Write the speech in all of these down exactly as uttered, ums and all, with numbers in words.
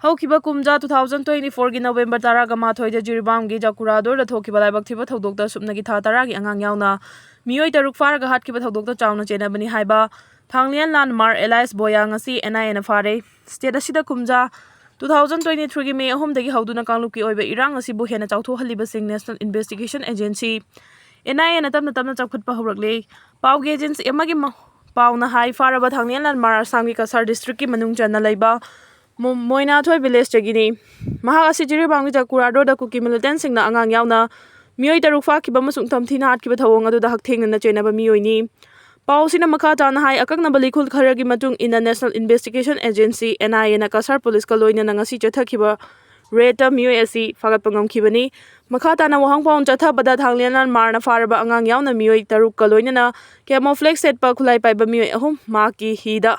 ꯍꯧꯈꯤꯕ ꯀꯨꯝꯖꯥ two thousand twenty fourꯒꯤ November ꯇꯔꯥꯒ ꯃꯥꯊꯣꯏꯗ ꯖꯤꯔꯤꯕꯥꯝꯒꯤ ꯖꯀꯨꯔꯥꯗꯣꯔꯗ ꯊꯣꯛꯈꯤꯕ ꯂꯥꯏꯕꯛ ꯊꯤꯕ ꯊꯧꯗꯣꯛꯇ ꯁꯨꯞꯅꯒꯤ ꯊꯥ ꯇꯔꯥꯒꯤ ꯑꯉꯥꯡ ꯌꯥꯎꯅ ꯃꯤꯑꯣꯏ ꯇꯔꯨꯛ ꯐꯥꯔꯒ ꯍꯥꯠꯈꯤꯕ ꯊꯧꯗꯣꯛꯇ ꯆꯥꯎꯅ ꯆꯦꯟꯅꯕꯅꯤ ꯍꯥꯏꯕ ꯊꯥꯡꯂꯤꯌꯥꯟ ꯂꯥꯟꯃꯥꯔ alias ꯕꯣꯌꯥ ꯉꯁꯤ NIAꯅ ꯐꯥꯔꯦ꯫ State ꯑꯁꯤꯗ ꯀꯨꯝꯖꯥ two thousand twenty threeꯒꯤ May ꯑꯍꯨꯝꯗꯒꯤ ꯍꯧꯗꯨꯅ ꯀꯥꯡꯂꯨꯞꯀꯤ ꯑꯣꯏꯕ ꯏꯔꯥꯡ ꯑꯁꯤꯕꯨ ꯍꯦꯟꯅ ꯆꯥꯎꯊꯣꯛꯍꯜꯂꯤꯕꯁꯤꯡ National Investigation Agency, NIAꯅ ꯇꯞꯅ ꯇꯞꯅ ꯆꯥꯎꯈꯠꯄ ꯍꯧꯔꯛꯂꯦ꯫ ꯄꯥꯎꯒꯤ agency ꯑꯃꯒꯤ ꯃ-, ꯄꯥꯎꯅ ꯍꯥꯏ, ꯐꯥꯔꯕ ꯊꯥꯡꯂꯤꯌꯥꯟ ꯂꯥꯟꯃꯥꯔ ꯑꯁꯥꯝꯒꯤ ꯀꯁꯥꯔ districtꯀꯤ ꯃꯅꯨꯡ ꯆꯟꯅ ꯂꯩꯕ ꯃꯣ-, ꯃꯣꯏꯅꯥꯊꯣꯏ villageꯇꯒꯤꯅꯤ꯫ ꯃꯍꯥꯛ ꯑꯁꯤ ꯖꯤꯔꯤꯕꯥꯝꯒꯤ ꯖꯀꯨꯔꯥꯗꯣꯔꯗ ꯀꯨꯀꯤ militantꯁꯤꯡꯅ ꯑꯉꯥꯡ ꯌꯥꯎꯅ ꯃꯤꯑꯣꯏ ꯇꯔꯨꯛ ꯐꯥꯈꯤꯕ ꯑꯃꯁꯨꯡ ꯇꯝꯊꯤꯅ ꯍꯥꯠꯈꯤꯕ ꯊꯧꯑꯣꯡ ꯑꯗꯨꯗ ꯍꯛꯊꯦꯡꯅꯅ ꯆꯦꯟꯅꯕ ꯃꯤꯑꯣꯏꯅꯤ꯫ ꯄꯥꯎ ꯑꯁꯤꯅ ꯃꯈꯥ ꯇꯥꯅ ꯍꯥꯏ, ꯑꯀꯛꯅꯕ ꯂꯤꯈꯨꯜ ꯈꯔꯒꯤ ꯃꯇꯨꯡ ꯏꯟꯅ National Investigation Agency, NIAꯅ ꯀꯁꯥꯔ policeꯀ ꯂꯣꯏꯅꯅ ꯉꯁꯤ ꯆꯠꯊꯈꯤꯕ raidꯇ ꯃꯤꯑꯣꯏ ꯑꯁꯤ ꯐꯥꯒꯠꯄ ꯉꯝꯈꯤꯕꯅꯤ꯫ ꯃꯈꯥ ꯇꯥꯅ ꯋꯥꯍꯪ ꯄꯥꯎ ꯆꯠꯊꯕꯗ ꯊꯥꯡꯂꯤꯌꯥꯟ ꯂꯥꯟꯃꯥꯔꯅ ꯐꯥꯔꯕ ꯑꯉꯥꯡ ꯌꯥꯎꯅ ꯃꯤꯑꯣꯏ ꯇꯔꯨꯛꯀ ꯂꯣꯏꯅꯅ camouflage ꯁꯦꯠꯄ ꯈꯨꯠꯂꯥꯏ ꯄꯥꯏꯕ ꯃꯤꯑꯣꯏ ꯑꯍꯨꯝ ꯃꯍꯥꯛꯀꯤ ꯍꯤꯗ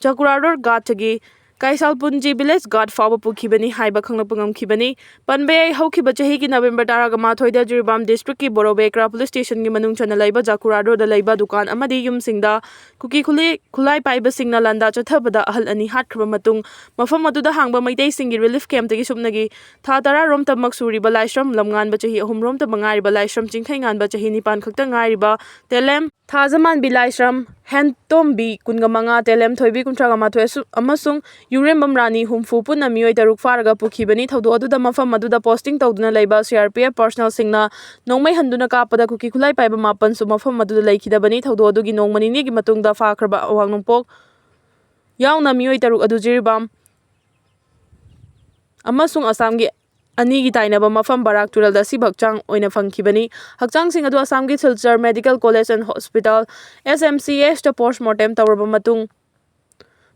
ꯆꯀꯨꯔꯥꯔꯣꯔ ꯒꯥꯠꯇꯒꯤ ꯀꯩꯁꯥꯜꯄꯨꯟꯖꯤ village ꯒꯥꯠ ꯐꯥꯎꯕ ꯄꯨꯈꯤꯕꯅꯤ ꯍꯥꯏꯕ ꯈꯪꯂꯛꯄ ꯉꯝꯈꯤꯕꯅꯤ꯫ ꯄꯟꯕ ꯌꯥꯏ, ꯍꯧꯈꯤꯕ ꯆꯍꯤꯒꯤ November ꯇꯔꯥꯒ ꯃꯥꯊꯣꯏꯗ ꯖꯤꯔꯤꯕꯥꯝ districtꯀꯤ ꯕꯣꯔꯣꯕꯦꯀ꯭ꯔꯥ police stationꯒꯤ ꯃꯅꯨꯡ ꯆꯟꯅ ꯂꯩꯕ ꯖꯀꯨꯔꯥꯔꯣꯔꯗ ꯂꯩꯕ ꯗꯨꯀꯥꯟ ꯑꯃꯗꯤ ꯌꯨꯝꯁꯤꯡꯗ ꯀꯨꯀꯤ ꯈꯨꯂꯤ-, ꯈꯨꯠꯂꯥꯏ ꯄꯥꯏꯕꯁꯤꯡꯅ ꯂꯥꯟꯗꯥ ꯆꯠꯊꯕꯗ ꯑꯍꯜ ꯑꯅꯤ ꯍꯥꯠꯈ꯭ꯔꯕ ꯃꯇꯨꯡ, ꯃꯐꯝ ꯑꯗꯨꯗ ꯍꯥꯡꯕ ꯃꯩꯇꯩꯁꯤꯡꯒꯤ relief campꯇꯒꯤ ꯁꯨꯞꯅꯒꯤ ꯊꯥ ꯇꯔꯥ ꯔꯣꯝꯇꯃꯛ ꯁꯨꯔꯤꯕ ꯂꯥꯏꯁ꯭ꯔꯝ, ꯂꯝꯉꯥꯟꯕ ꯆꯍꯤ ꯑꯍꯨꯝ ꯔꯣꯝꯇꯃꯛ ꯉꯥꯏꯔꯤꯕ ꯂꯥꯏꯁ꯭ꯔꯝ, ꯆꯤꯡꯈꯩꯉꯥꯟꯕ ꯆꯍꯤ ꯅꯤꯄꯥꯟ ꯈꯛꯇ ꯉꯥꯏꯔꯤꯕ ꯇꯦꯂꯦꯝ ꯊꯥꯖꯃꯥꯟꯕꯤ ꯂꯥꯏꯁ꯭ꯔꯝ, ꯍꯦꯟꯇꯣꯝꯕꯤ ꯀꯨꯟꯒ ꯃꯉꯥ, ꯇꯦꯂꯦꯝ ꯊꯣꯏꯕꯤ ꯀꯨꯟꯊ꯭ꯔꯥꯒ ꯃꯥꯊꯣꯏ ꯑꯁꯨ-, ꯑꯃꯁꯨꯡ ꯌꯨꯔꯦꯝꯕꯝ ꯔꯥꯅꯤ ꯍꯨꯝꯐꯨ ꯄꯨꯟꯅ ꯃꯤꯑꯣꯏ ꯇꯔꯨꯛ ꯐꯥꯔꯒ ꯄꯨꯈꯤꯕꯅꯤ꯫ ꯊꯧꯗꯣꯛ ꯑꯗꯨꯗ ꯃꯐꯝ ꯑꯗꯨꯗ posting ꯇꯧꯗꯨꯅ ꯂꯩꯕ CRPF personnelꯁꯤꯡꯅ ꯅꯣꯡꯃꯩ ꯍꯟꯗꯨꯅ ꯀꯥꯞꯄꯗ ꯀꯨꯀꯤ ꯈꯨꯠꯂꯥꯏ ꯄꯥꯏꯕ ꯃꯥꯄꯟꯁꯨ ꯃꯐꯝ ꯑꯗꯨꯗ ꯂꯩꯈꯤꯗꯕꯅꯤ꯫ ꯊꯧꯗꯣꯛ ꯑꯗꯨꯒꯤ ꯅꯣꯡꯃ ꯅꯤꯅꯤꯒꯤ ꯃꯇꯨꯡꯗ ꯐꯥꯈ꯭ꯔꯕ ꯑꯋꯥꯡ ꯅꯣꯡꯄꯣꯛ ꯌꯥꯎꯅ ꯃꯤꯑꯣꯏ ꯇꯔꯨꯛ ꯑꯗꯨ ꯖꯤꯔꯤꯕꯥꯝ ꯑꯃꯁꯨꯡ ꯑꯁꯥꯝꯒꯤ ꯑꯅꯤꯒꯤ ꯇꯥꯏꯅꯕ ꯃꯐꯝ ꯕꯔꯥꯛ ꯇꯨꯔꯦꯜꯗ ꯑꯁꯤꯕ ꯍꯛꯆꯥꯡ ꯑꯣꯏꯅ ꯐꯪꯈꯤꯕꯅꯤ꯫ ꯍꯛꯆꯥꯡꯁꯤꯡ ꯑꯗꯨ ꯑꯁꯥꯝꯒꯤ Silchar Medical College and Hospital, SMCHꯇ post mortem ꯇꯧꯔꯕ ꯃꯇꯨꯡ,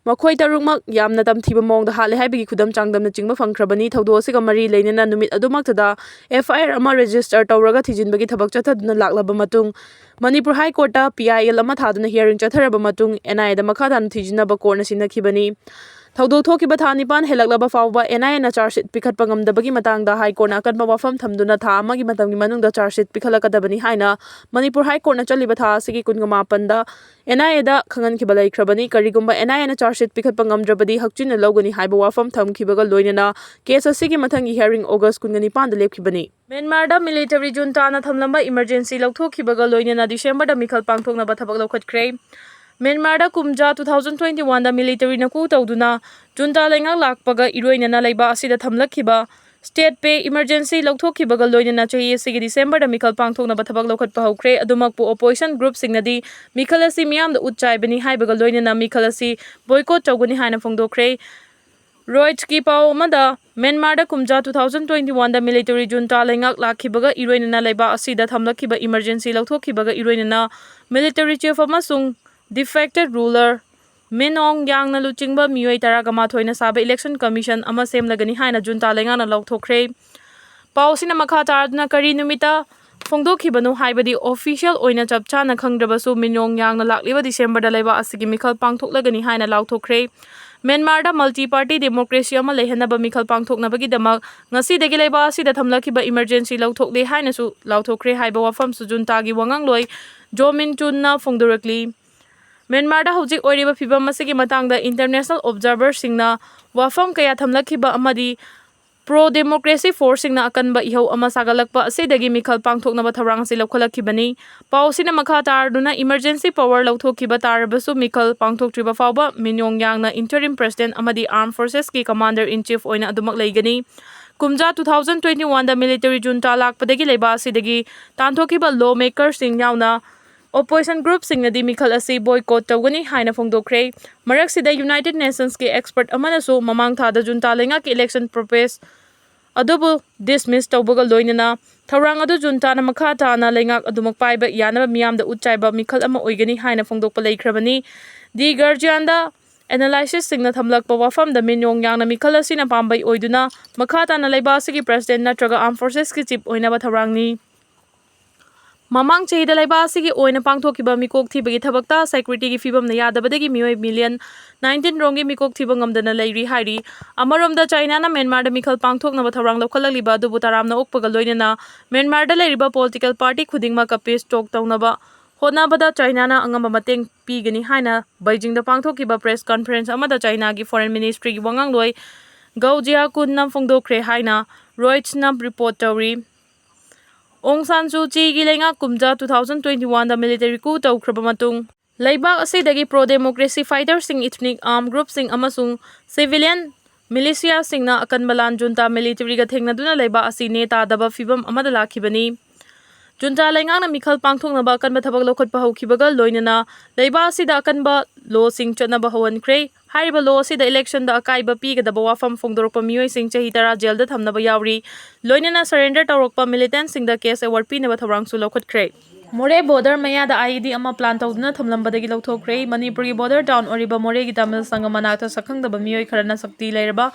ꯃꯈꯣꯏ ꯇꯔꯨꯛꯃꯛ ꯌꯥꯝꯅ ꯇꯝꯊꯤꯕ ꯃꯑꯣꯡꯗ ꯍꯥꯠꯂꯦ ꯍꯥꯏꯕꯒꯤ ꯈꯨꯗꯝ ꯆꯥꯡꯗꯝꯅꯆꯤꯡꯕ ꯐꯪꯈ꯭ꯔꯕꯅꯤ꯫ ꯊꯧꯗꯣꯛ ꯑꯁꯤꯒ ꯃꯔꯤ ꯂꯩꯅꯅ ꯅꯨꯃꯤꯠ ꯑꯗꯨꯃꯛꯇꯗ FIR ꯑꯃ register ꯇꯧꯔꯒ ꯊꯤꯖꯤꯟꯕꯒꯤ ꯊꯕꯛ ꯆꯠꯊꯗꯨꯅ ꯂꯥꯛꯂꯕ ꯃꯇꯨꯡ, ꯃꯅꯤꯄꯨꯔ High Courtꯇ PIL ꯑꯃ ꯊꯥꯗꯨꯅ hearing ꯆꯠꯊꯔꯕ ꯃꯇꯨꯡ, NIAꯗ ꯃꯈꯥ ꯇꯥꯅ ꯊꯤꯖꯤꯟꯅꯕ courtꯅ ꯁꯤꯟꯅꯈꯤꯕꯅꯤ꯫ ꯊꯧꯗꯣꯛ ꯊꯣꯛꯈꯤꯕ ꯊꯥ ꯅꯤꯄꯥꯟ ꯍꯦꯜꯂꯛꯂꯕ ꯐꯥꯎꯕ N I A ꯅ charge sheet ꯄꯤꯈꯠꯄ ꯉꯝꯗꯕꯒꯤ ꯃꯇꯥꯡꯗ High Court ꯅ ꯑꯀꯟꯕ ꯋꯥꯐꯝ ꯊꯝꯗꯨꯅ ꯊꯥ ꯑꯃꯒꯤ ꯃꯇꯝꯒꯤ ꯃꯅꯨꯡꯗ charge sheet ꯄꯤꯈꯠꯂꯛꯀꯗꯕꯅꯤ ꯍꯥꯏꯅ ꯃꯅꯤꯄꯨꯔ High Court ꯅ ꯆꯠꯂꯤꯕ ꯊꯥ ꯑꯁꯤꯒꯤ ꯀꯨꯟꯃꯥꯄꯟꯗ N I A ꯗ ꯈꯪꯍꯟꯈꯤꯕ ꯂꯩꯈ꯭ꯔꯕꯅꯤ꯫ ꯀꯔꯤꯒꯨꯝꯕ N I A ꯅ charge sheet ꯄꯤꯈꯠꯄ ꯉꯝꯗ꯭ꯔꯕꯗꯤ ꯍꯛꯆꯤꯟꯅ ꯂꯧꯒꯅꯤ ꯍꯥꯏꯕ ꯋꯥꯐꯝ ꯊꯝꯈꯤꯕꯒ ꯂꯣꯏꯅꯅ case ꯑꯁꯤꯒꯤ ꯃꯊꯪꯒꯤ hearing August ꯀꯨꯟꯒ ꯅꯤꯄꯥꯟꯗ ꯂꯦꯞꯈꯤꯕꯅꯤ꯫ ꯃ꯭ꯌꯥꯟꯃꯥꯔꯗ military junta ꯅ ꯊꯝꯂꯝꯕ emergency ꯂꯧꯊꯣꯛꯈꯤꯕꯒ ꯂꯣꯏꯅꯅ December ꯗ ꯃꯤꯈꯜ ꯄꯥꯡꯊꯣꯛꯅꯕ ꯊꯕꯛ ꯂꯧꯈꯠꯈ꯭ꯔꯦ꯫ ꯃ꯭ꯌꯥꯟꯃꯥꯔꯗ ꯀꯨꯝꯖꯥ two thousand twenty-one ꯗ military ꯅ coup ꯇꯧꯗꯨꯅ junta ꯂꯩꯉꯥꯛ ꯂꯥꯛꯄꯒ ꯏꯔꯣꯏꯅꯅ ꯂꯩꯕꯥꯛ ꯑꯁꯤꯗ ꯊꯝꯂꯛꯈꯤꯕ state pay emergency ꯂꯧꯊꯣꯛꯈꯤꯕꯒ ꯂꯣꯏꯅꯅ ꯆꯍꯤ ꯑꯁꯤꯒꯤ December ꯗ ꯃꯤꯈꯜ ꯄꯥꯡꯊꯣꯛꯅꯕ ꯊꯕꯛ ꯂꯧꯈꯠꯄ ꯍꯧꯈ꯭ꯔꯦ꯫ ꯑꯗꯨꯃꯛꯄꯨ opposition group ꯁꯤꯡꯅꯗꯤ ꯃꯤꯈꯜ ꯑꯁꯤ ꯃꯤꯌꯥꯝꯗ ꯎꯠ ꯆꯥꯏꯕꯅꯤ ꯍꯥꯏꯕꯒ ꯂꯣꯏꯅꯅ ꯃꯤꯈꯜ ꯑꯁꯤ boycott ꯇꯧꯒꯅꯤ ꯍꯥꯏꯅ ꯐꯣꯡꯗꯣꯛꯈ꯭ꯔꯦ꯫ Reuters ꯀꯤ ꯄꯥꯎ ꯑꯃꯗ, ꯃ꯭ꯌꯥꯟꯃꯥꯔꯗ ꯀꯨꯝꯖꯥ two thousand twenty-one ꯗ military junta ꯂꯩꯉꯥꯛ ꯂꯥꯛꯈꯤꯕꯒ ꯏꯔꯣꯏꯅꯅ ꯂꯩꯕꯥꯛ ꯑꯁꯤꯗ ꯊꯝꯂꯛꯈꯤꯕ emergency ꯂꯧꯊꯣꯛꯈꯤꯕꯒ ꯏꯔꯣꯏꯅꯅ military chief ꯑꯃꯁꯨꯡ defected ruler Min Aung Hlaing ꯅ ꯂꯨꯆꯤꯡꯕ ꯃꯤꯑꯣꯏ ꯇꯔꯥꯃꯥꯊꯣꯏꯅ ꯁꯥꯕ election commission ꯑꯃ ꯁꯦꯝꯂꯒꯅꯤ ꯍꯥꯏꯅ junta ꯂꯩꯉꯥꯛꯅ ꯂꯥꯎꯊꯣꯛꯈ꯭ꯔꯦ꯫ ꯄꯥꯎ ꯑꯁꯤꯅ ꯃꯈꯥ ꯇꯥꯔꯗꯨꯅ ꯀꯔꯤ ꯅꯨꯃꯤꯠꯇ ꯐꯣꯡꯗꯣꯛꯈꯤꯕꯅꯣ ꯍꯥꯏꯕꯗꯤ official ꯑꯣꯏꯅ ꯆꯞ ꯆꯥꯅ ꯈꯪꯗ꯭ꯔꯕꯁꯨ, Min Aung Hlaing ꯅ ꯂꯥꯛꯂꯤꯕ December ꯗ ꯂꯩꯕꯥꯛ ꯑꯁꯤꯒꯤ ꯃꯤꯈꯜ ꯄꯥꯡꯊꯣꯛꯂꯒꯅꯤ ꯍꯥꯏꯅ ꯂꯥꯎꯊꯣꯛꯈ꯭ꯔꯦ꯫ ꯃ꯭ꯌꯥꯟꯃꯥꯔꯗ multi party democracy ꯑꯃ ꯂꯩꯍꯟꯅꯕ ꯃꯤꯈꯜ ꯄꯥꯡꯊꯣꯛꯅꯕꯒꯤꯗꯃꯛ ꯉꯁꯤꯗꯒꯤ ꯂꯩꯕꯥꯛ ꯑꯁꯤꯗ ꯊꯝꯂꯛꯈꯤꯕ emergency ꯂꯧꯊꯣꯛꯂꯦ ꯍꯥꯏꯅꯁꯨ ꯂꯥꯎꯊꯣꯛꯈ꯭ꯔꯦ ꯍꯥꯏꯕ ꯋꯥꯐꯝꯁꯨ junta ꯒꯤ ꯋꯥꯉꯥꯡꯂꯣꯏ Jo Min Chun ꯅ ꯐꯣꯡꯗꯣꯔꯛꯂꯤ꯫ ꯃ꯭ꯌꯥꯟꯃꯥꯔꯗ ꯍꯧꯖꯤꯛ ꯑꯣꯏꯔꯤꯕ ꯐꯤꯚꯝ ꯑꯁꯤꯒꯤ ꯃꯇꯥꯡꯗ international observer ꯁꯤꯡꯅ ꯋꯥꯐꯝ ꯀꯌꯥ ꯊꯝꯂꯛꯈꯤꯕ ꯑꯃꯗꯤ pro democracy force ꯁꯤꯡꯅ ꯑꯀꯟꯕ ꯏꯍꯧ ꯑꯃ ꯁꯥꯒꯠꯂꯛꯄ ꯑꯁꯤꯗꯒꯤ ꯃꯤꯈꯜ ꯄꯥꯡꯊꯣꯛꯅꯕ ꯊꯧꯔꯥꯡ ꯑꯁꯤ ꯂꯧꯈꯠꯂꯛꯈꯤꯕꯅꯤ꯫ ꯄꯥꯎ ꯑꯁꯤꯅ ꯃꯈꯥ ꯇꯥꯔꯗꯨꯅ, emergency power ꯂꯧꯊꯣꯛꯈꯤꯕ ꯇꯥꯔꯕꯁꯨ, ꯃꯤꯈꯜ ꯄꯥꯡꯊꯣꯛꯇ꯭ꯔꯤꯕ ꯐꯥꯎꯕ Min Aung Hlaing ꯅ interim president ꯑꯃꯗꯤ armed forces ꯀꯤ commander in chief ꯑꯣꯏꯅ ꯑꯗꯨꯃꯛ ꯂꯩꯒꯅꯤ꯫ ꯀꯨꯝꯖꯥ two thousand twenty-one ꯗ military junta ꯂꯥꯛꯄꯗꯒꯤ ꯂꯩꯕꯥꯛ ꯑꯁꯤꯗꯒꯤ ꯇꯥꯟꯊꯣꯛꯈꯤꯕ lawmaker ꯁꯤꯡ ꯌꯥꯎꯅ opposition group ꯁꯤꯡꯅꯗꯤ ꯃꯤꯈꯜ ꯑꯁꯤ boycott ꯇꯧꯒꯅꯤ ꯍꯥꯏꯅ ꯐꯣꯡꯗꯣꯛꯈ꯭ꯔꯦ꯫ ꯃꯔꯛꯁꯤꯗ, United Nations ꯀꯤ expert ꯑꯃꯅꯁꯨ ꯃꯃꯥꯡ ꯊꯥꯗ junta ꯂꯩꯉꯥꯛꯀꯤ election proposal ꯑꯗꯨꯕꯨ dismiss ꯇꯧꯕꯒ ꯂꯣꯏꯅꯅ ꯊꯧꯔꯥꯡ ꯑꯗꯨ junta ꯅ ꯃꯈꯥ ꯇꯥꯅ ꯂꯩꯉꯥꯛ ꯑꯗꯨꯃꯛ ꯄꯥꯏꯕ ꯌꯥꯅꯕ ꯃꯤꯌꯥꯝꯗ ꯎꯠ ꯆꯥꯏꯕ ꯃꯤꯈꯜ ꯑꯃ ꯑꯣꯏꯒꯅꯤ ꯍꯥꯏꯅ ꯐꯣꯡꯗꯣꯛꯄ ꯂꯩꯈ꯭ꯔꯕꯅꯤ꯫ The Guardian ꯗ analysis ꯁꯤꯡꯅ ꯊꯝꯂꯛꯄ ꯋꯥꯐꯝꯗ, Min Aung Hlaing ꯅ ꯃꯤꯈꯜ ꯑꯁꯤꯅ ꯄꯥꯝꯕꯩ ꯑꯣꯏꯗꯨꯅ ꯃꯈꯥ ꯇꯥꯅ ꯂꯩꯕꯥꯛ ꯑꯁꯤꯒꯤ president ꯅꯠꯇ꯭ꯔꯒ armed forces ꯀꯤ chief ꯑꯣꯏꯅꯕ ꯊꯧꯔꯥꯡꯅꯤ꯫ ꯃꯃꯥꯡ ꯆꯍꯤꯗ ꯂꯩꯕꯥꯛ ꯑꯁꯤꯒꯤ ꯑꯣꯏꯅ ꯄꯥꯡꯊꯣꯛꯈꯤꯕ ꯃꯤꯀꯣꯛ ꯊꯤꯕꯒꯤ ꯊꯕꯛꯇ ꯁꯦꯀ꯭ꯌꯨꯔꯤꯇꯤꯒꯤ ꯐꯤꯕꯝꯅ ꯌꯥꯗꯕꯗꯒꯤ ꯃꯤꯑꯣꯏ ꯃꯤꯂꯤꯌꯟ ꯅꯥꯏꯟꯇꯤꯟ ꯔꯣꯝꯒꯤ ꯃꯤꯀꯣꯛ ꯊꯤꯕ ꯉꯝꯗꯅ ꯂꯩꯔꯤ ꯍꯥꯏꯔꯤ꯫ ꯑꯃꯔꯣꯝꯗ ꯆꯥꯏꯅꯥꯅ ꯃ꯭ꯌꯥꯟꯃꯥꯔꯗ ꯃꯤꯈꯜ ꯄꯥꯡꯊꯣꯛꯅꯕ ꯊꯧꯔꯥꯡ ꯂꯧꯈꯠꯂꯛꯂꯤꯕ ꯑꯗꯨꯕꯨ ꯇꯔꯥꯝꯅ ꯑꯣꯛꯄꯒ ꯂꯣꯏꯅꯅ ꯃ꯭ꯌꯥꯟꯃꯥꯔꯗ ꯂꯩꯔꯤꯕ ꯄꯣꯂꯤꯇꯤꯀꯦꯜ ꯄꯥꯔꯇꯤ ꯈꯨꯗꯤꯡꯃꯛꯀ ꯄꯤꯁ ꯇꯣꯛ ꯇꯧꯅꯕ ꯍꯣꯠꯅꯕꯗ ꯆꯥꯏꯅꯥꯅ ꯑꯉꯝꯕ ꯃꯇꯦꯡ ꯄꯤꯒꯅꯤ ꯍꯥꯏꯅ ꯕꯩꯖꯤꯡꯗ ꯄꯥꯡꯊꯣꯛꯈꯤꯕ ꯄ꯭ꯔꯦꯁ ꯀꯟꯐꯔꯦꯟꯁ ꯑꯃꯗ ꯆꯥꯏꯅꯥꯒꯤ ꯐꯣꯔꯦꯟ ꯃꯤꯅꯤꯁꯇ꯭ꯔꯤꯒꯤ ꯋꯥꯉꯥꯡꯂꯣꯏ ꯒꯧ ꯖꯤꯌꯥꯀꯨꯟꯅ ꯐꯣꯡꯗꯣꯛꯈ꯭ꯔꯦ ꯍꯥꯏꯅ ꯔꯣꯏꯇꯔꯁꯅ ꯔꯤꯄꯣꯔꯠ ꯇꯧꯔꯤ꯫ ꯑꯣꯡ ꯁꯥꯟ ꯁꯨ ꯆꯤꯒꯤ ꯂꯩꯉꯥꯛ ꯀꯨꯝꯖꯥ two thousand twenty-oneꯗ ꯃꯤꯂꯤꯇꯔꯤ coup ꯇꯧꯈ꯭ꯔꯕ ꯃꯇꯨꯡ ꯂꯩꯕꯥꯛ ꯑꯁꯤꯗꯒꯤ ꯄ꯭ꯔꯣ ꯗꯦꯃꯣꯀ꯭ꯔꯦꯁꯤ ꯐꯥꯏꯇꯔꯁꯤꯡ, ꯏꯊꯅꯤꯛ ꯑꯥꯔꯝ ꯒ꯭ꯔꯨꯞꯁꯤꯡ ꯑꯃꯁꯨꯡ ꯁꯤꯚꯤꯂꯤꯌꯟ ꯃꯤꯂꯤꯁꯤꯌꯥꯁꯤꯡꯅ ꯑꯀꯟꯕ ꯂꯥꯟ ꯖꯨꯟꯇꯥ ꯃꯤꯂꯤꯇꯔꯤꯒ ꯊꯦꯡꯅꯗꯨꯅ ꯂꯩꯕꯥꯛ ꯑꯁꯤ ꯅꯦ ꯇꯥꯗꯕ ꯐꯤꯕꯝ ꯑꯃꯗ ꯂꯥꯛꯈꯤꯕꯅꯤ꯫ ꯖꯨꯟꯇꯥ ꯂꯩꯉꯥꯛꯅ ꯃꯤꯈꯜ ꯄꯥꯡꯊꯣꯛꯅꯕ ꯑꯀꯟꯕ ꯊꯕꯛ ꯂꯧꯈꯠꯄ ꯍꯧꯈꯤꯕꯒ ꯂꯣꯏꯅꯅ ꯂꯩꯕꯥꯛ ꯑꯁꯤꯗ ꯑꯀꯟꯕ ꯂꯣꯁꯤꯡ ꯆꯠꯅꯕ ꯍꯧꯍꯟꯈ꯭ꯔꯦ꯫ ꯍꯥꯏꯔꯤꯕ ꯂꯣ ꯑꯁꯤꯗ ꯏꯂꯦꯛꯁꯟꯗ ꯑꯀꯥꯏꯕ ꯄꯤꯒꯗꯕ ꯋꯥꯐꯝ ꯐꯣꯡꯗꯣꯔꯛꯄ ꯃꯤꯑꯣꯏꯁꯤꯡ ꯆꯍꯤ ꯇꯔꯥ ꯖꯦꯜꯗ ꯊꯝꯅꯕ ꯌꯥꯎꯔꯤ꯫ ꯂꯣꯏꯅꯅ ꯁꯔꯦꯟꯗꯔ ꯇꯧꯔꯛꯄ ꯃꯤꯂꯤꯇꯦꯟꯠꯁꯤꯡꯗ ꯀꯦꯁ ꯑꯦꯋꯥꯔꯗ ꯄꯤꯅꯕ ꯊꯧꯔꯥꯡꯁꯨ ꯂꯧꯈꯠꯈ꯭ꯔꯦ꯫ ꯃꯣꯔꯦ ꯕꯣꯔꯗꯔ ꯃꯌꯥꯗ IED ꯑꯃ ꯄ꯭ꯂꯥꯟ ꯇꯧꯗꯨꯅ ꯊꯝꯂꯝꯕꯗꯒꯤ ꯂꯧꯊꯣꯛꯈ꯭ꯔꯦ꯫ ꯃꯅꯤꯄꯨꯔꯒꯤ ꯕꯣꯔꯗꯔ ꯇꯥꯎꯟ ꯑꯣꯏꯔꯤꯕ ꯃꯣꯔꯦꯒꯤ ꯇꯥꯃꯤꯜ ꯁꯪꯒꯝ ꯃꯅꯥꯛꯇ ꯁꯛꯈꯪꯗꯕ ꯃꯤꯑꯣꯏ ꯈꯔꯅ ꯁꯛꯇꯤ ꯂꯩꯔꯕ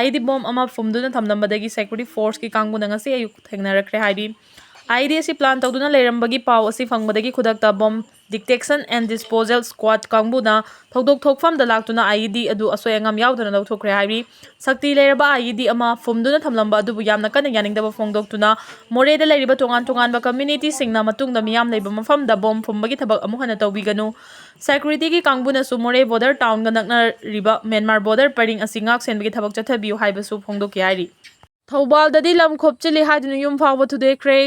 IED ꯕꯣꯝ ꯑꯃ ꯐꯨꯝꯗꯨꯅ ꯊꯝꯂꯝꯕꯗꯒꯤ ꯁꯦꯀ꯭ꯌꯨꯔꯤꯇꯤ ꯐꯣꯔꯁꯀꯤ ꯀꯥꯡꯕꯨꯅ ꯉꯁꯤ ꯑꯌꯨꯛ ꯊꯦꯡꯅꯔꯛꯈ꯭ꯔꯦ ꯍꯥꯏꯔꯤ꯫ IED ꯑꯁꯤ ꯄ꯭ꯂꯥꯟ ꯇꯧꯗꯨꯅ ꯂꯩꯔꯝꯕꯒꯤ ꯄꯥꯎ ꯑꯁꯤ ꯐꯪꯕꯗꯒꯤ ꯈꯨꯗꯛꯇ ꯕꯣꯝ ꯗꯤꯇꯦꯛꯁꯟ ꯑꯦꯟ ꯗꯤꯁꯄꯣꯖꯦꯜ ꯁ꯭ꯀ꯭ꯋꯥꯗ ꯀꯥꯡꯕꯨꯅ ꯊꯧꯗꯣꯛ ꯊꯣꯛꯐꯝꯗ ꯂꯥꯛꯇꯨꯅ IED ꯑꯗꯨ ꯑꯁꯣꯏ ꯑꯉꯥꯝ ꯌꯥꯎꯗꯅ ꯂꯧꯊꯣꯛꯈ꯭ꯔꯦ ꯍꯥꯏꯔꯤ꯫ ꯁꯛꯇꯤ ꯂꯩꯔꯕ IED ꯑꯃ ꯐꯨꯝꯗꯨꯅ ꯊꯝꯂꯝꯕ ꯑꯗꯨꯕꯨ ꯌꯥꯝꯅ ꯀꯟꯅ ꯌꯥꯅꯤꯡꯗꯕ ꯐꯣꯡꯗꯣꯛꯇꯨꯅ ꯃꯣꯔꯦꯗ ꯂꯩꯔꯤꯕ ꯇꯣꯉꯥꯟ ꯇꯣꯉꯥꯟꯕ ꯀꯝꯃ꯭ꯌꯨꯅꯤꯇꯤꯁꯤꯡꯅ ꯃꯇꯨꯡꯗ ꯃꯤꯌꯥꯝ ꯂꯩꯕ ꯃꯐꯝꯗ ꯕꯣꯝ ꯐꯨꯝꯕꯒꯤ ꯊꯕꯛ ꯑꯃꯨꯛ ꯍꯟꯅ ꯇꯧꯕꯤꯒꯅꯨ꯫ ꯁꯦꯀ꯭ꯌꯨꯔꯤꯇꯤꯒꯤ ꯀꯥꯡꯕꯨꯅꯁꯨ ꯃꯣꯔꯦ ꯕꯣꯔꯗꯔ ꯇꯥꯎꯟꯒ ꯅꯛꯅꯔꯤꯕ ꯃ꯭ꯌꯥꯟꯃꯥꯔ ꯕꯣꯔꯗꯔ ꯄꯔꯤꯡ ꯑꯁꯤ ꯉꯥꯛ ꯁꯦꯟꯕꯒꯤ ꯊꯕꯛ ꯆꯠꯊꯕꯤꯌꯨ ꯍꯥꯏꯕꯁꯨ ꯐꯣꯡꯗꯣꯛꯈꯤ ꯍꯥꯏꯔꯤ꯫ ꯊꯧꯕꯥꯜꯗꯗꯤ ꯂꯝ ꯈꯣꯞꯆꯤꯜꯂꯤ ꯍꯥꯏꯗꯨꯅ ꯌꯨꯝ ꯐꯥꯎꯕ ꯊꯨꯗꯦꯛꯈ꯭ꯔꯦ꯫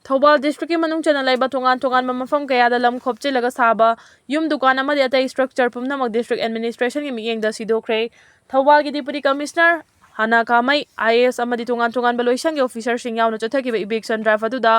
ꯊꯧꯕꯥꯜ ꯗꯤꯁꯇ꯭ꯔꯤꯛꯀꯤ ꯃꯅꯨꯡ ꯆꯟꯅ ꯂꯩꯕ ꯇꯣꯉꯥꯟ ꯇꯣꯉꯥꯟꯕ ꯃꯐꯝ ꯀꯌꯥꯗ ꯂꯝ ꯈꯣꯞꯆꯤꯜꯂꯒ ꯁꯥꯕ ꯌꯨꯝ, ꯗꯨꯀꯥꯟ ꯑꯃꯗꯤ ꯑꯇꯩ ꯁ꯭ꯇ꯭ꯔꯛꯆꯔ ꯄꯨꯝꯅꯃꯛ ꯗꯤꯁꯇ꯭ꯔꯤꯛ ꯑꯦꯗꯃꯤꯅꯤꯁꯇ꯭ꯔꯦꯁꯟꯒꯤ ꯃꯤꯠꯌꯦꯡꯗ ꯁꯤꯗꯣꯛꯈ꯭ꯔꯦ꯫ ꯊꯧꯕꯥꯜꯒꯤ ꯗꯤꯄꯨꯇꯤ ꯀꯃꯤꯁꯅꯔ ꯍꯥꯅꯥ ꯀꯥꯃꯩ, IAS ꯑꯃꯗꯤ ꯇꯣꯉꯥꯟ ꯇꯣꯉꯥꯟꯕ ꯂꯣꯏꯁꯪꯒꯤ ꯑꯣꯐꯤꯁꯔꯁꯤꯡ ꯌꯥꯎꯅ ꯆꯠꯊꯈꯤꯕ ꯏꯚꯤꯛꯁꯟ ꯗ꯭ꯔꯥꯏꯚ ꯑꯗꯨꯗ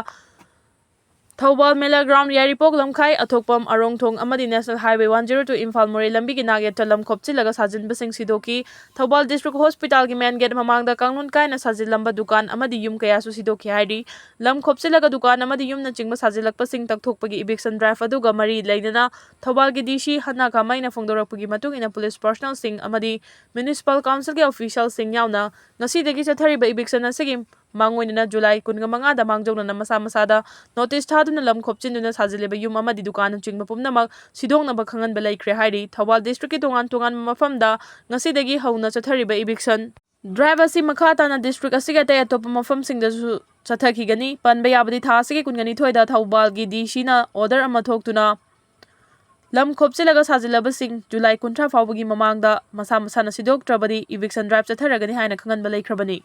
ꯊꯧꯕꯥꯜ ꯃꯦꯂꯥ ꯒ꯭ꯔꯥꯎꯟ, ꯌꯥꯏꯔꯤꯄꯣꯛ ꯂꯝꯈꯥꯏ, ꯑꯊꯣꯛꯄꯝ, ꯑꯔꯣꯡꯊꯣꯡ ꯑꯃꯗꯤ national highway one zero two Imphal ꯃꯣꯔꯦ ꯂꯝꯕꯤꯒꯤ ꯅꯥꯛꯌꯦꯠꯇ ꯂꯝ ꯈꯣꯞꯆꯤꯜꯂꯒ ꯁꯥꯖꯤꯟꯕꯁꯤꯡ ꯁꯤꯗꯣꯛꯈꯤ꯫ ꯊꯧꯕꯥꯜ ꯗꯤꯁꯇ꯭ꯔꯤꯛ ꯍꯣꯁꯄꯤꯇꯥꯜꯒꯤ ꯃꯦꯟ ꯒꯦꯠ ꯃꯃꯥꯡꯗ ꯀꯥꯡꯂꯣꯟ ꯀꯥꯏꯅ ꯁꯥꯖꯤꯜꯂꯝꯕ ꯗꯨꯀꯥꯟ ꯑꯃꯗꯤ ꯌꯨꯝ ꯀꯌꯥꯁꯨ ꯁꯤꯗꯣꯛꯈꯤ ꯍꯥꯏꯔꯤ꯫ ꯂꯝ ꯈꯣꯞꯆꯤꯜꯂꯒ ꯗꯨꯀꯥꯟ ꯑꯃꯗꯤ ꯌꯨꯝꯅꯆꯤꯡꯕ ꯁꯥꯖꯤꯜꯂꯛꯄꯁꯤꯡ ꯇꯛꯊꯣꯛꯄꯒꯤ ꯏꯚꯤꯛꯁꯟ ꯗ꯭ꯔꯥꯏꯚ ꯑꯗꯨꯒ ꯃꯔꯤ ꯂꯩꯅꯅ ꯊꯧꯕꯥꯜꯒꯤ DC ꯍꯥꯅꯥ ꯀꯥꯃꯩꯅ ꯐꯣꯡꯗꯣꯔꯛꯄꯒꯤ ꯃꯇꯨꯡ ꯏꯟꯅ ꯄꯨꯂꯤꯁ ꯄꯔꯁꯅꯦꯜꯁꯤꯡ ꯑꯃꯗꯤ ꯃ꯭ꯌꯨꯅꯤꯁꯤꯄꯥꯜ ꯀꯥꯎꯟꯁꯤꯜꯒꯤ ꯑꯣꯐꯤꯁꯤꯌꯦꯜꯁꯤꯡ ꯌꯥꯎꯅ ꯉꯁꯤꯗꯒꯤ ꯆꯠꯊꯔꯤꯕ ꯏꯚꯤꯛꯁꯟ ꯑꯁꯤꯒꯤ ꯃꯥꯡꯑꯣꯏꯅꯅ ꯖꯨꯂꯥꯏ ꯀꯨꯟꯃꯉꯥꯗ ꯃꯥꯡꯖꯧꯅꯅ ꯃꯁꯥ ꯃꯁꯥꯗ ꯅꯣꯇꯤꯁ ꯊꯥꯗꯨꯅ ꯂꯝ ꯈꯣꯞꯆꯤꯟꯗꯨꯅ ꯁꯥꯖꯤꯜꯂꯤꯕ ꯌꯨꯝ ꯑꯃꯗꯤ ꯗꯨꯀꯥꯟꯅꯆꯤꯡꯕ ꯄꯨꯝꯅꯃꯛ ꯁꯤꯗꯣꯛꯅꯕ ꯈꯪꯍꯟꯕ ꯂꯩꯈ꯭ꯔꯦ ꯍꯥꯏꯔꯤ꯫ ꯊꯧꯕꯥꯜ ꯗꯤꯁꯇ꯭ꯔꯤꯛꯀꯤ ꯇꯣꯉꯥꯟ ꯇꯣꯉꯥꯟꯕ ꯃꯐꯝꯗ ꯉꯁꯤꯗꯒꯤ ꯍꯧꯅ ꯆꯠꯊꯔꯤꯕ ꯏꯚꯤꯛꯁꯟ ꯗ꯭ꯔꯥꯏꯚ ꯑꯁꯤ ꯃꯈꯥ ꯇꯥꯅ ꯗꯤꯁꯇ꯭ꯔꯤꯛ ꯑꯁꯤꯒꯤ ꯑꯇꯩ ꯑꯇꯣꯞꯄ ꯃꯐꯝꯁꯤꯡꯗꯁꯨ ꯆꯠꯊꯈꯤꯒꯅꯤ꯫ ꯄꯟꯕ ꯌꯥꯕꯗꯤ ꯊꯥ ꯑꯁꯤꯒꯤ ꯀꯨꯟꯒꯅꯤꯊꯣꯏꯗ ꯊꯧꯕꯥꯜꯒꯤ ꯗꯤ ꯁꯤꯅ ꯑꯣꯔꯗꯔ ꯑꯃ ꯊꯣꯛꯇꯨꯅ ꯂꯝ ꯈꯣꯞꯆꯤꯜꯂꯒ ꯁꯥꯖꯤꯜꯂꯕꯁꯤꯡ ꯖꯨꯂꯥꯏ ꯀꯨꯟꯊ꯭ꯔꯥ ꯐꯥꯎꯕꯒꯤ ꯃꯃꯥꯡꯗ ꯃꯁꯥ ꯃꯁꯥꯅ ꯁꯤꯗꯣꯛꯇ꯭ꯔꯕꯗꯤ ꯏꯚꯤꯛꯁꯟ ꯗ꯭ꯔꯥꯏꯚ ꯆꯠꯊꯔꯒꯅꯤ ꯍꯥꯏꯅ ꯈꯪꯍꯟꯕ ꯂꯩꯈ꯭ꯔꯕꯅꯤ꯫